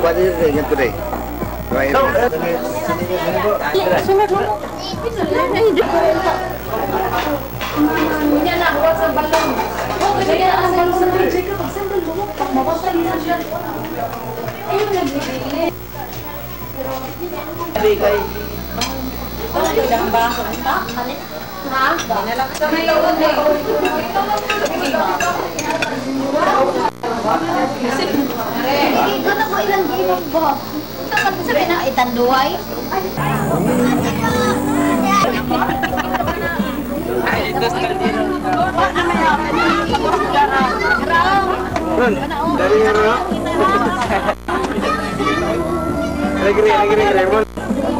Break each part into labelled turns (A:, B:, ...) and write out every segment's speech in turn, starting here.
A: Pwede rin yan today.
B: Itanduay.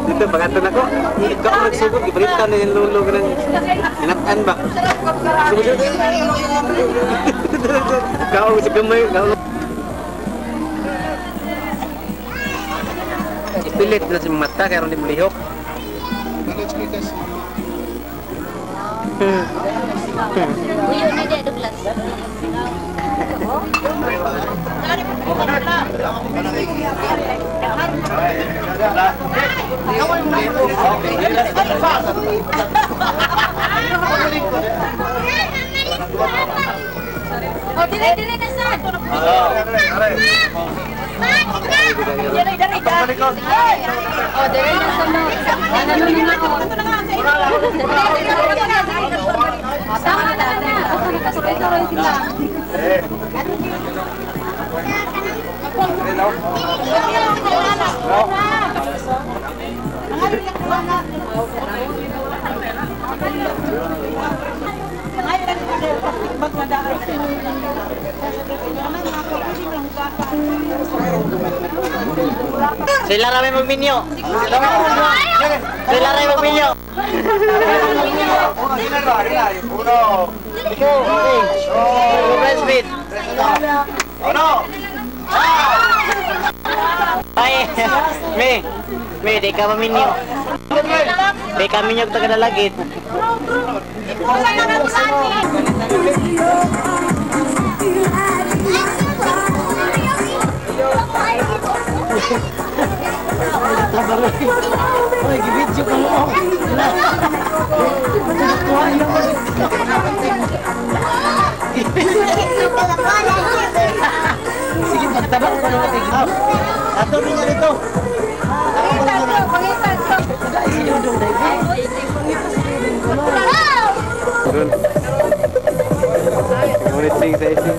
C: Dito pangaton ako. Ikaw ang nagsugod, gipalitan na yung lolo ka ng inatan ba? Sugod. Ikaw sa kamay, ikaw. Ipilit na si mata kaya ron di mulihok.
B: Uyo na di Douglas. Oh, dire dire na sad. Oh, dire na sa mo. Ano na ako. Tama na na. Sila.
C: Sila rami magminyo. Sila rami magminyo.
A: Uno.
C: Breastfeed.
A: Uno.
C: Ay, me, di ka maminyo. Di ka minyo taga dalagit. Oy, gibidyo ka mo. Sige, pagtabang ko naman. Ato rin nga dito. Ngunit sing sa ising.